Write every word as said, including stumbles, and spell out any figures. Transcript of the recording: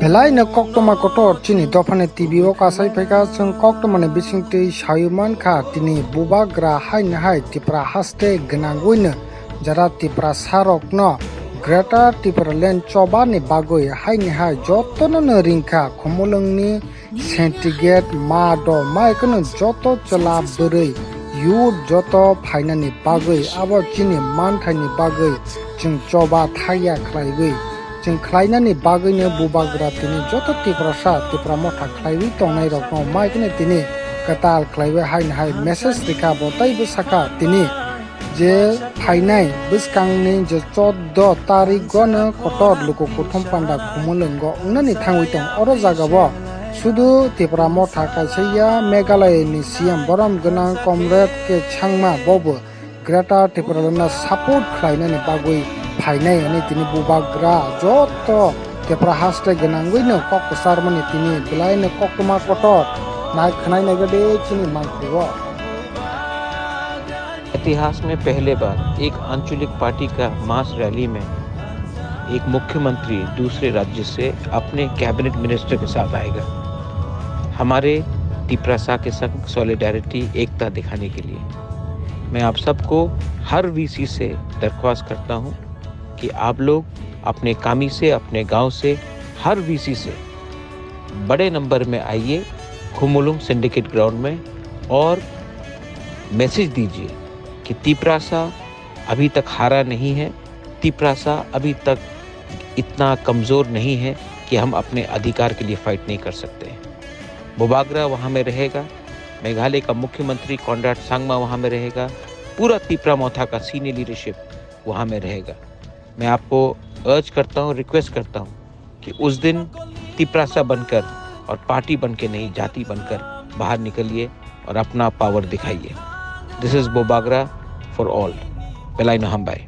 Belai no koktwma kotor chini dophani T V o kasai phaikha, chwng koktwma ni bisingtwi sawi mankha, tini bubagra haini hai Tipra haste gwnangwi no jara Tiprasa rokno Greater Tipraland choba ni bagwi haini hai jotono no ringkha, Khumulwng ni Sentigate ma do mai kheno joto chwla bwrwi youth joto phainani bagwi abo chini manthaini bagwi chwng choba thaiya khlaiwi chwng khlainani bagwino bubagra tini joto Tiprasa Tipra motha khlaiwi tongnairokno mai kheno tini kwtal khlaiwi haini hai message rikha bo tei bwsakha tini je phainai bwskangni je chordo tarigo no kotor luku kuthum panda Khumulwngo wngnani thangwi tongo. Oro jagao sudu Tipra motha kaisa ya, Meghalaya ni C M borom gwnang Comrade K Sangma bobo Greater Tipraland no support khlainani bagwi phainai hwnwi tini bubagra joto Tipra haste gwnangwi no kok kwcharmani tini belai no koktwma kotor nai khwnai naiga de chini mangkhor o. इतिहास में पहले बार एक आंचलिक पार्टी का मास रैली में एक मुख्यमंत्री दूसरे राज्य से अपने कैबिनेट मिनिस्टर के साथ आएगा, हमारे तिपरासा के संग सॉलिडारिटी, एकता दिखाने के लिए। मैं आप सबको हर वीसी से दरख्वास्त करता हूँ कि आप लोग अपने कामी से, अपने गांव से, हर वीसी से बड़े नंबर में आइए खुमुलुंग सिंडिकेट ग्राउंड में और मैसेज दीजिए कि तिपरासा अभी तक हारा नहीं है, तिपरासा अभी तक इतना कमज़ोर नहीं है कि हम अपने अधिकार के लिए फाइट नहीं कर सकते। बोबाग्रा वहाँ में रहेगा, मेघालय का मुख्यमंत्री कॉनराड संगमा वहाँ में रहेगा, पूरा तिपरा मोथा का सीनियर लीडरशिप वहाँ में रहेगा। मैं आपको अर्ज करता हूँ, रिक्वेस्ट करता हूँ कि उस दिन तिपरासा बनकर और पार्टी बन के नहीं, जाति बनकर बाहर निकलिए और अपना पावर दिखाइए। This is Bobagra for all. Belai no hambai.